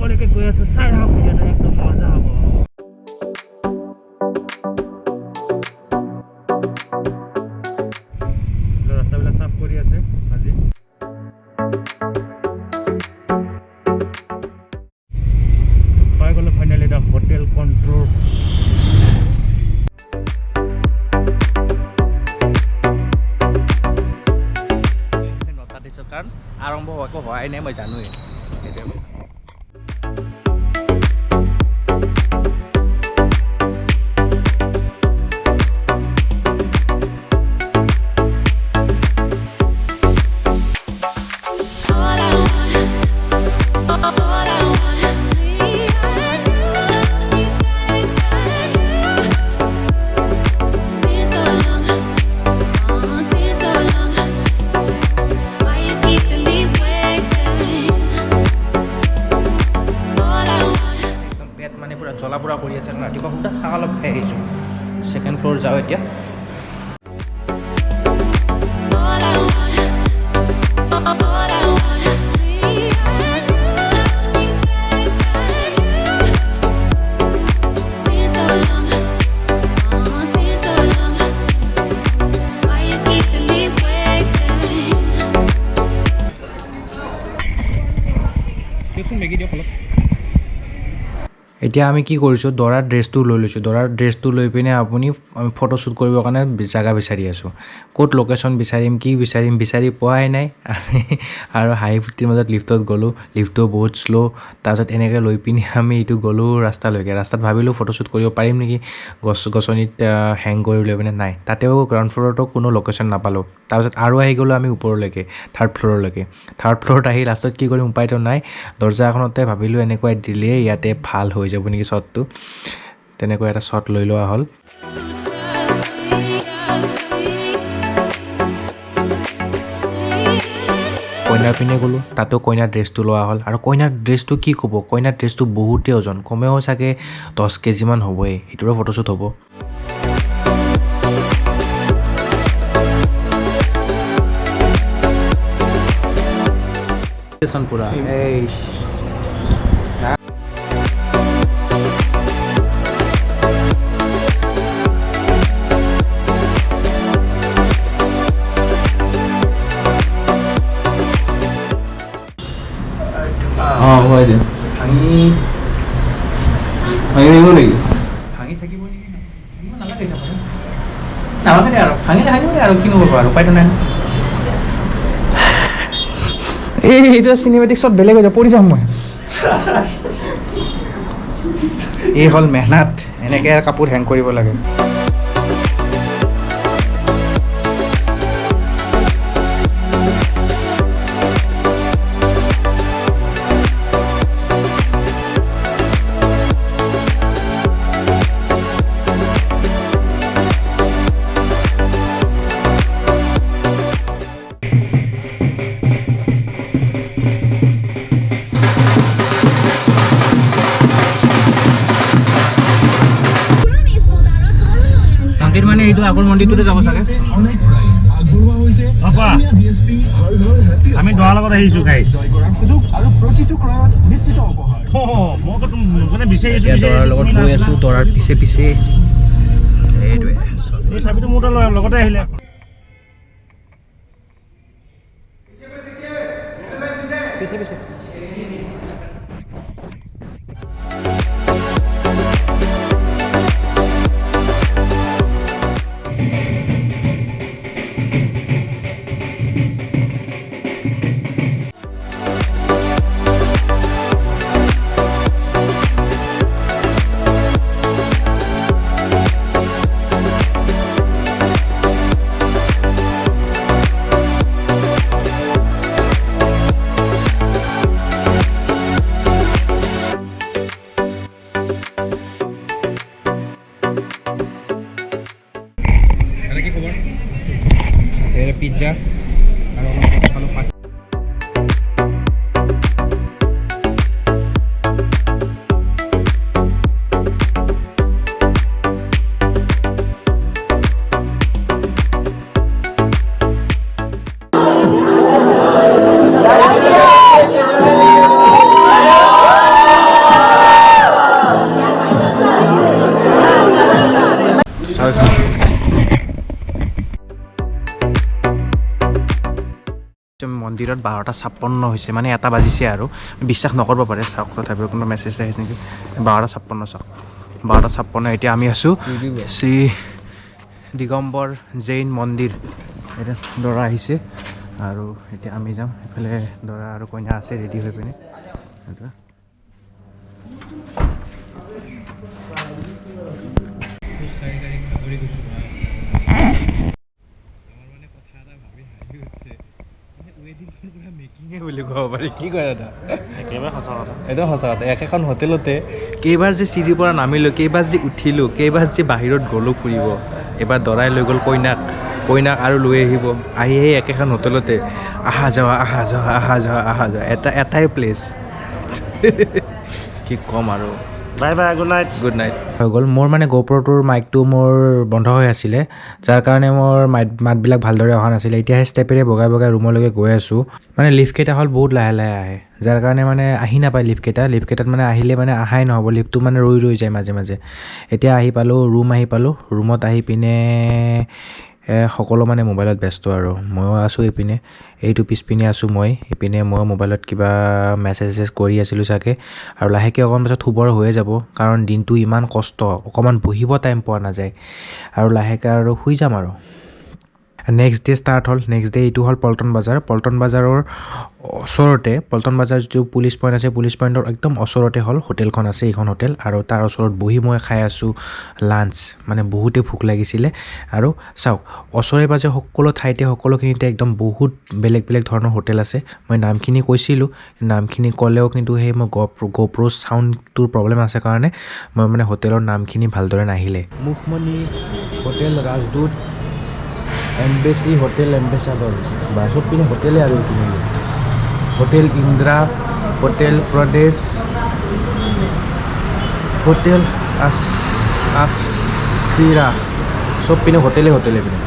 ক'লৈকে গৈ আছোঁ চাই থাকক ভিডিঅ'টো, একদম মজা হ'ব। ৰাস্তাবিলাক চাফ কৰি আছে আজি। পাই গ'লোঁ ফাইনেলি the hotel control. 9টা 30ত, কাৰণ আৰম্ভ একো হোৱাই নাই, মই জানোৱেই সেইটোৱে। All I want, all I want, me and you, been so long, been so long. Why you keeping me waiting? All I want. একদম পেট মানে পূৰা জ্বলা পোৰা কৰি আছে, কাৰণ ৰাতিপুৱা সুদা চাহ অলপ খাই আহিছোঁ। ছেকেণ্ড ফ্ল'ৰ যাওঁ এতিয়া। All I want, all I want, me and you, been so long, been so long. Why you keeping me waiting? দিয়কচোন, মেগী দিয়ক অলপ। এতিয়া আমি কি কৰিছোঁ, দৰাৰ ড্ৰেছটো লৈ লৈছোঁ। দৰাৰ ড্ৰেছটো লৈ পিনে আমি ফটোশ্বুট কৰিবৰ কাৰণে জেগা বিচাৰি আছোঁ। ক'ত লোকেশ্যন বিচাৰিম, কি বিচাৰিম, বিচাৰি পোৱাই নাই আমি। আৰু হাঁহি ফূৰ্তিৰ মাজত লিফ্টত গ'লোঁ, লিফ্টটো বহুত শ্ল'। তাৰপিছত এনেকৈ লৈ পিনি আমি এইটো গ'লোঁ ৰাস্তালৈকে। ৰাস্তাত ভাবিলোঁ ফটোশ্বুট কৰিব পাৰিম নেকি, গছ গছনিত হেং কৰি লৈ পিনে। নাই, তাতেও গ্ৰাউণ্ড ফ্ল'ৰতো কোনো লোকেশ্যন নাপালোঁ। তাৰপিছত আৰু আহি গ'লোঁ আমি ওপৰলৈকে, থাৰ্ড ফ্ল'ৰলৈকে। থাৰ্ড ফ্ল'ৰত আহি লাষ্টত কি কৰিম উপায়টো নাই, দৰ্জা এখনতে ভাবিলোঁ এনেকুৱাই দিলেই ইয়াতে ভাল হৈ যাব নেকি শ্বটটো। তেনেকুৱা এটা শ্বট লৈ লোৱা হ'ল। Just me, just me. কইনাৰ পিনে গ'লোঁ, তাতো কইনাৰ ড্ৰেছটো লোৱা হ'ল। আৰু কইনাৰ ড্ৰেছটো কি ক'ব, কইনাৰ ড্ৰেছটো বহুতেই ওজন, কমেও চাগে 10 কেজিমান হ'বই। সেইটোৰো ফটোশ্বুট হ'ব। পূৰা এই। অঁ, হয় দে। ভাঙি ভাঙি থাকিব নেকি? ভাঙি থাকিব নেকি? ভাঙিব নালাগে চাগে। নালাগে দে আৰু, ভাঙিলে ভাঙিব দে আৰু, কিনো কৰিব আৰু, উপায়তো নাই। এই এইটো চিনেমেটিক শ্বট বেলেগ হৈ যাব, পৰি যাম মই। এই হ'ল মেহনত, এনেকৈ কাপোৰ হেং কৰিব লাগে। মন্দিৰ মানে এইটো আগৰ মন্দিৰটোতে যাব চাগে। অ, কোৱা। আমি দৰাৰ লগত আহিছোঁ গাড়ীত। অ, মই আকৌ মানে বিচাৰি আছোঁ, এতিয়া বিচাৰি দৰাৰ আছোঁ, লগত তুমি গৈ নাছিলা। আছোঁ, দৰাৰ পিছে পিছে। সেইটোৱে। এই চাবিটো মোৰ তাত লগতে আহিলে। পিছে পিছে। দাদা, কি খবৰ? পিজ্জা আৰু অলপ খালোঁ। চাওক। মন্দিৰত 12:56 হৈছে, মানে 1 বাজিছে আৰু বিশ্বাস নকৰিব পাৰে। চাওক তথাপিও কোনোবা মেছেজ আহিছে নেকি। 12:56 চাওক, 12:56। এতিয়া আমি আছোঁ শ্ৰী দিগম্বৰ জৈন মন্দিৰ। এতিয়া দৰা আহিছে আৰু এতিয়া আমি যাম। এইফালে দৰা আৰু কইনা আছে ৰেডি হৈ পিনে। বুলি ক'ব পাৰি কি কয় দাদা? একেবাৰে সঁচা কথা। একদম সঁচা কথা। একেখন হোটেলতে কেইবাৰ যে চিৰিৰ পৰা নামিলোঁ, কেইবাৰ যে উঠিলোঁ, কেইবাৰ যে বাহিৰত গ'লোঁ ফুৰিব। এবাৰ দৰাই লৈ গ'ল কইনাক, কইনাক আৰু লৈ আহিব, আহি সেই একেখন হোটেলতে অহা যোৱা, অহা যোৱা, অহা যোৱা, অহা যোৱা, এটাই প্লেচ। কি ক'ম আৰু। Bye bye, good night. Good night. হৈ গ'ল। মোৰ মানে গ'প্ৰ'টোৰ মাইকটো মোৰ বন্ধ হৈ আছিলে, যাৰ কাৰণে মোৰ মাতবিলাক ভালদৰে অহা নাছিলে। এতিয়া সেই ষ্টেপেৰে বগাই বগাই ৰুমলৈকে গৈ আছোঁ। মানে লিফ্টকেইটা হ'ল বহুত লাহে লাহে আহে, যাৰ কাৰণে মানে আহি নাপায় লিফ্টকেইটা। লিফ্টকেইটাত মানে আহিলে মানে অহাই নহ'ব, লিফ্টটো মানে ৰৈ ৰৈ যায় মাজে মাজে। এতিয়া আহি পালোঁ, ৰুম আহি পালোঁ। ৰুমত আহি পিনে সকলো মানে মোবাইলত ব্যস্ত আৰু ময়ো আছোঁ এইপিনে, এইটো পিছপিনে আছোঁ মই, এইপিনে ময়ো মোবাইলত কিবা মেছেজ চেছেজ কৰি আছিলোঁ চাগে। আৰু লাহেকৈ অকণমান পাছত শুবৰ হৈয়ে যাব, কাৰণ দিনটো ইমান কষ্ট, অকণমান বহিব টাইম পোৱা নাযায়। আৰু লাহেকৈ আৰু শুই যাম আৰু। নেক্সট ডে ষ্টাৰ্ট হ'ল। নেক্সট ডে এইটো হ'ল পল্টন বজাৰ। পল্টন বজাৰৰ ওচৰতে, পল্টন বজাৰ যিটো পুলিচ পইণ্ট আছে, পুলিচ পইণ্টৰ একদম ওচৰতে হ'ল হোটেলখন আছে, এইখন হোটেল। আৰু তাৰ ওচৰত বহি মই খাই আছোঁ লাঞ্চ, মানে বহুতেই ভোক লাগিছিলে। আৰু চাওক ওচৰে পাঁজৰে সকলো ঠাইতে সকলোখিনিতে একদম বহুত বেলেগ বেলেগ ধৰণৰ হোটেল আছে। মই নামখিনি কৈছিলোঁ, নামখিনি ক'লেও কিন্তু সেই মই গ'প্ৰ' চাউণ্ডটোৰ প্ৰব্লেম আছে কাৰণে মই মানে হোটেলৰ নামখিনি ভালদৰে নাহিলে। Mukhmani hotel, Rajdoot, embassy hotel, ambassador, বা চবপিনে হোটেলে আৰু এইপিনে hotel Indira, hotel Pradesh, hotel আছিৰা, চবপিনে হোটেলে হোটেলে পিনে।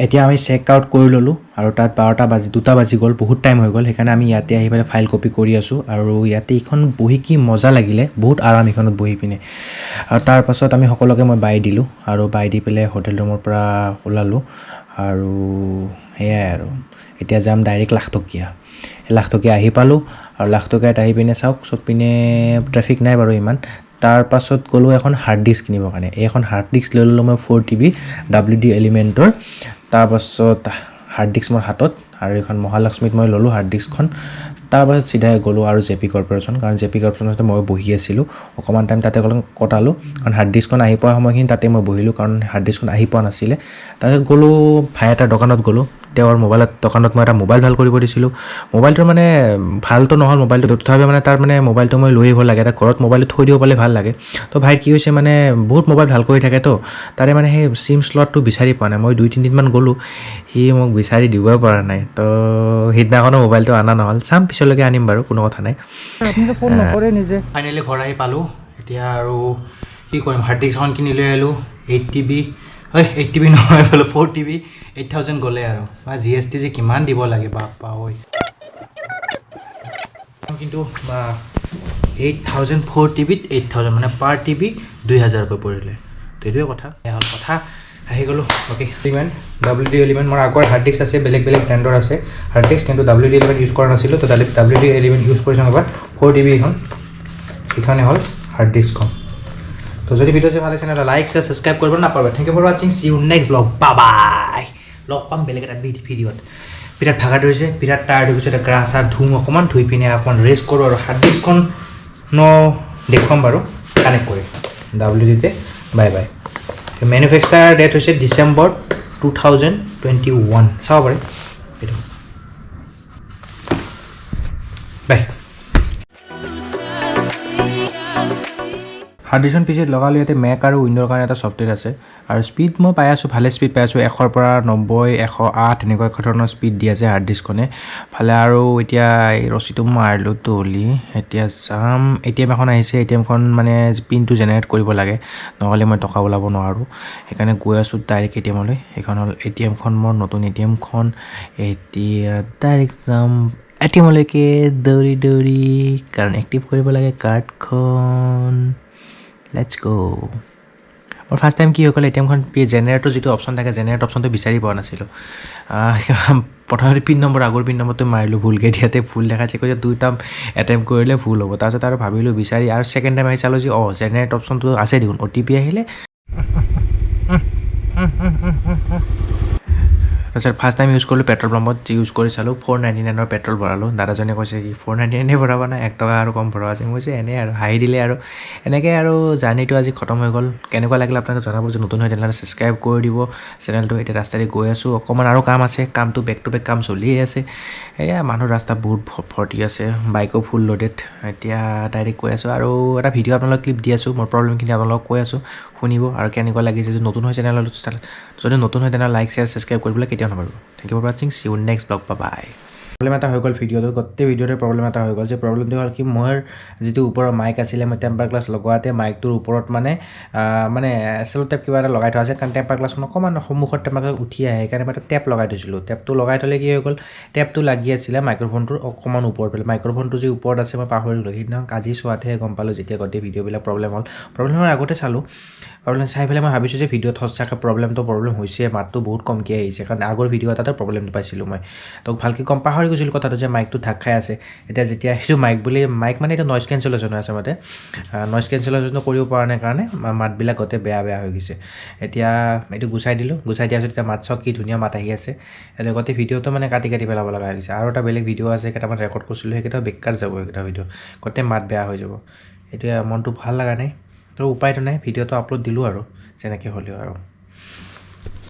এতিয়া আমি চেক আউট কৰি ল'লোঁ আৰু তাত 2টা বাজি গ'ল, বহুত টাইম হৈ গ'ল। সেইকাৰণে আমি ইয়াতে আহি পেলাই ফাইল কপি কৰি আছোঁ। আৰু ইয়াতে এইখন বহি কি মজা লাগিলে, বহুত আৰাম এইখনত বহি পিনে। আৰু তাৰপাছত আমি সকলোকে মই বাই দিলোঁ আৰু বাই দি পেলাই হোটেল ৰুমৰ পৰা ওলালোঁ। আৰু সেয়াই আৰু এতিয়া যাম ডাইৰেক্ট লাখটকীয়া। লাখটকীয়া আহি পালোঁ আৰু লাখটকীয়াত আহি পিনে চাওক চবপিনে ট্ৰেফিক নাই বাৰু ইমান। তাৰপাছত গ'লোঁ এখন হাৰ্ড ডিস্ক কিনিবৰ কাৰণে। এইখন হাৰ্ড ডিস্ক লৈ ল'লোঁ মই 4 TB WD এলিমেণ্টৰ। তাৰপাছত হাৰ্ড ডিস্ক মোৰ হাতত আৰু এইখন মহালক্ষ্মীত মই ল'লোঁ হাৰ্ড ডিস্কখন। তাৰপাছত চিধাই গ'লোঁ আৰু জে পি কৰ্পৰেশ্যন, কাৰণ জে পি কৰ্পৰেশ্যনতে মই বহি আছিলোঁ অকণমান টাইম, তাতে কটালোঁ। কাৰণ হাৰ্ড ডিস্কখন আহি পোৱা সময়খিনি তাতে মই বহিলোঁ, কাৰণ হাৰ্ড ডিস্কখন আহি পোৱা নাছিলে। তাৰপিছত গ'লোঁ ভাই এটাৰ দোকানত গ'লোঁ, তেওঁৰ মোবাইলত দোকানত মই এটা মোবাইল ভাল কৰিব দিছিলোঁ। মোবাইলটো মানে ভালটো নহ'ল মোবাইলটো, তথাপিও মানে তাৰ মানে মোবাইলটো মই লৈ আহিব লাগে, এটা ঘৰত মোবাইলটো থৈ দিব পাৰিলে ভাল লাগে। তো ভাই কি হৈছে মানে বহুত মোবাইল ভাল কৰি থাকেতো, তাৰে মানে সেই চিম শ্লটটো বিচাৰি পোৱা নাই। মই 2-3 দিনমান গ'লোঁ, সি মোক বিচাৰি দিবই পৰা নাই। তো সিদিনাখনো মোবাইলটো অনা নহ'ল, চাম পিছলৈকে আনিম বাৰু, কোনো কথা নাই। ফোন নকৰে নিজে। ফাইনেলি ঘৰ আহি পালোঁ। এতিয়া আৰু কি কৰিম, হাৰ্ড ডিস্কখন কিনি লৈ আহিলোঁ, 8 TB, ঐ 8 TB নহয় বোলো 4 TB, 8000 গ'লে আৰু বা GST যে কিমান দিব লাগে বাপ্পা ঐ। কিন্তু বা 8000 4 TBত 8000 মানে পাৰ TB 2000কৈ পৰিলে। তো এইটোৱে কথা, এয়া হ'ল কথা। আহি গ'লোঁ। অ'কে, এলিমেণ্ট WD element মোৰ আগৰ হাৰ্ড ডিস্ক আছে, বেলেগ বেলেগ ব্ৰেণ্ডৰ আছে হাৰ্ড ডিস্ক, কিন্তু WD element use কৰা নাছিলোঁ। তো WD element use কৰিছোঁ এবাৰ, 4 TB এইখন, এইখনে হ'ল হাৰ্ড ডিস্কখন। তো যদি ভিডিঅ' চাই ভাল লাগিছে তেনেহ'লে লাইক শ্বেয়াৰ ছাবস্ক্ৰাইব কৰিব নাপাহৰিব। Thank you for watching, see you next vlog, bye bye. লগ পাম বেলেগ এটা ভিডিঅ'ত। বিৰাট ভাগা ধৰিছে, বিৰাট টায়াৰ্ড হৈ গৈছে। এতিয়া গা চা ধুওঁ অকণমান, ধুই পিনে অকণমান ৰেষ্ট কৰোঁ আৰু হাৰ্ড ডিস্কখন ন দেখুৱাম বাৰু কানেক্ট কৰি WDতে। Bye bye. মেনুফেকচাৰ ডেট হৈছে ডিচেম্বৰ 2021, চাব পাৰে এইটো। বাই। হাৰ্ড ডিস্কখন পিছত লগালোঁ। ইয়াতে মেক আৰু উইণ্ড'ৰ কাৰণে এটা ছফ্টৱেৰ আছে আৰু স্পীড মই পাই আছোঁ, ভালে স্পীড পাই আছোঁ। 100ৰ পৰা 90, 108 এনেকুৱা ধৰণৰ স্পীড দি আছে হাৰ্ড ডিস্কখনে ভালে। আৰু এতিয়া এই ৰছীটো মাৰিলোঁ তলি, এতিয়া যাম। ATM এখন আহিছে, ATMখন মানে পিনটো জেনেৰেট কৰিব লাগে, নহ'লে মই টকা ওলাব নোৱাৰোঁ। সেইকাৰণে গৈ আছোঁ ডাইৰেক্ট ATMলৈ। সেইখন হ'ল ATMখন, মোৰ নতুন ATMখন। এতিয়া ডাইৰেক্ট যাম ATMলৈকে দৌৰি দৌৰি, কাৰণ এক্টিভ কৰিব লাগে কাৰ্ডখন। Let's go. মোৰ ফাৰ্ষ্ট টাইম কি হৈ গ'ল, এ টি এমখন জেনেৰেটৰ যিটো অপশ্যন থাকে, জেনেৰেট অপশ্যনটো বিচাৰি পোৱা নাছিলোঁ। প্ৰথমতে পিন নম্বৰ, আগৰ পিন নম্বৰটো মাৰিলোঁ ভুলকৈ, দিয়াতে ভুল দেখাইছে, কৈছে দুটা এটেম্প কৰিলে ভুল হ'ব। তাৰপিছত আৰু ভাবিলোঁ বিচাৰি আৰু ছেকেণ্ড টাইম আহি চালোঁ যে অঁ, জেনেৰেট অপশ্যনটো আছে দেখোন, অ'টিপি আহিলে। তাৰপিছত ফাৰ্ষ্ট টাইম ইউজ কৰিলোঁ, পেট্ৰল পাম্পত ইউজ কৰি চালোঁ, 499ৰ পেট্ৰল ভৰালোঁ। দাদাজনে কৈছে কি 499 ভৰাবা না, 1 টকা আৰু কম ভৰোৱা আছে। মই কৈছোঁ এনেই আৰু হাঁহি দিলে। আৰু এনেকৈ আৰু জাৰ্ণিটো আজি খতম হৈ গ'ল। কেনেকুৱা লাগিল আপোনালোকে জনাব। যে নতুন হয় তেনেহ'লে ছাবস্ক্ৰাইব কৰি দিব চেনেলটো। এতিয়া ৰাস্তাৰে গৈ আছোঁ, অকণমান আৰু কাম আছে, কামটো বেক টু বেক কাম চলিয়ে আছে। এয়া মানুহ ৰাস্তা বহুত ভৰ্তি আছে, বাইকো ফুল লোডেড। এতিয়া ডাইৰেক্ট গৈ আছোঁ আৰু এটা ভিডিঅ' আপোনালোক ক্লিপ দি আছোঁ, মোৰ প্ৰব্লেমখিনি আপোনালোকক কৈ আছোঁ, শুনিব আৰু কেনেকুৱা লাগিছে। যদি নতুন হয় চেনেলত, যদি নতুন হয় তেনেহ'লে লাইক, শ্বেয়াৰ, ছাবস্ক্ৰাইব কৰিবলৈ কেতিয়াও নাপাহৰিব। Thank you for watching, see you next vlog, bye. Problem এটা হৈ গ'ল ভিডিঅ'টোত, গোটেই ভিডিঅ'টোৰ প্ৰব্লেম এটা হৈ গ'ল যে প্ৰব্লেমটো হ'ল কি, মোৰ যিটো ওপৰৰ মাইক আছিলে, মই টেম্পাৰ গ্লাছ লগোৱাতে মাইকটোৰ ওপৰত মানে চেল' টেপ কিবা এটা লগাই থোৱা আছে, কাৰণ টেম্পাৰ গ্লাছখন অকণমান সন্মুখত টেম্পাৰ গ্লাছ উঠি আহে, সেইকাৰণে মই এটা টেপ লগাই থৈছিলোঁ। টেপটো লগাই থ'লে কি হৈ গ'ল, টেপটো লাগি আছিলে মাইক্ৰফোনটোৰ অকণমান ওপৰত পেলাই। মাইক্ৰফোনটো যে ওপৰত আছে মই পাহৰি গ'লোঁ। সেইদিনাখন আজি চোৱাতহে গম পালোঁ, যেতিয়া গোটেই ভিডিঅ'বিলাক প্ৰব্লেম হ'ল। প্ৰব্লেম হোৱাৰ আগতে চালোঁ, প্ৰব্লেম চাই পেলাই মই ভাবিছোঁ যে ভিডিঅ'ত সঁচাকৈ প্ৰব্লেম হৈছে, মাতটো বহুত কমকৈ আহিছে, কাৰণ আগৰ ভিডিঅ' এটাতে প্ৰব্লেমটো পাইছিলোঁ মই। তো ভালকৈ গম পাহৰি গৈছিলোঁ কথাটো যে মাইকটো ঢাক খাই আছে। এতিয়া যেতিয়া সেইটো মাইক বুলি, মাইক মানে এইটো নইজ কেঞ্চেলেশ্যন হয় আচলতে, নইজ কেঞ্চেলেশ্যনটো কৰিব পৰা নাই কাৰণে মাতবিলাক গোটেই বেয়া বেয়া হৈ গৈছে। এতিয়া এইটো গুচাই দিলোঁ। গুচাই দিয়াৰ পিছত এতিয়া মাত চাওক, কি ধুনীয়া মাত আহি আছে। এতিয়া গোটেই ভিডিঅ'টো মানে কাটি কাটি পেলাব লগা হৈ গৈছে। আৰু এটা বেলেগ ভিডিঅ' আছে, কেইটামান ৰেকৰ্ড কৰিছিলোঁ, সেইকেইটাও বেকাৰ যাব। সেইকেইটা ভিডিঅ' গোটেই মাত বেয়া হৈ যাব। এতিয়া মনটো ভাল লগা নাই, তো উপায়টো নাই, ভিডিঅ'টো আপলোড দিলোঁ আৰু যেনেকৈ হ'লেও আৰু।